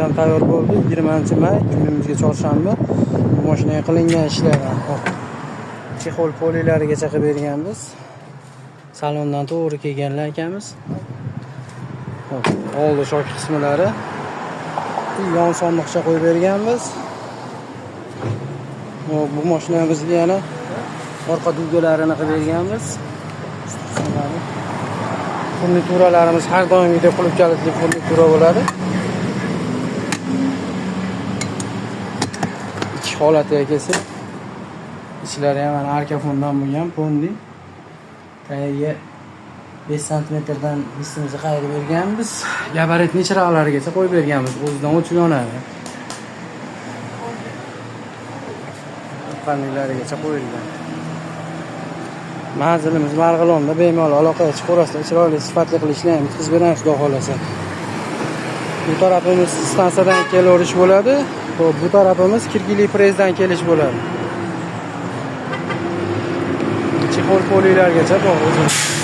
ham tayyor bo'ldi. 20-may, kunimizga chorshanba. Bu mashinaga qilingan ishlar hop. Чехол poliylarigacha qilib berganmiz. Salondan to'g'ri kelganlar akamiz. Hop, oldi shoki qismlari. Yon sondiqcha qo'yib berganmiz. Hop, bu mashinamizga yana orqa dugalarini qilib berganmiz. Qismlari. Furnituralarimiz har doimgidek qulf kalitli furnitura bo'ladi. Ichki holatiga kelsak, ichlari ham mana arka fondan bo'lgan, ponli. Tagiga 5 santimetrdan listimizni qayirib berganmiz. Gabaritni chiroqlarigacha qo'yib berganmiz. O'zidan o'chib yonadi. Panellarigacha qo'yilgan. Manzilimiz Marg'ilonda, bemalol aloqaga chiqaverasizlar. Chiroyli, sifatli qilib ishlaymiz, bitkazib beramiz, xudo xohlasa. Bu tarafimiz stansiyadan kelaverish bo'ladi. Xo'p, bu tarafimiz Kirgili prezdan kelish bo'ladi. Чехол poliylargacha bor o'zi.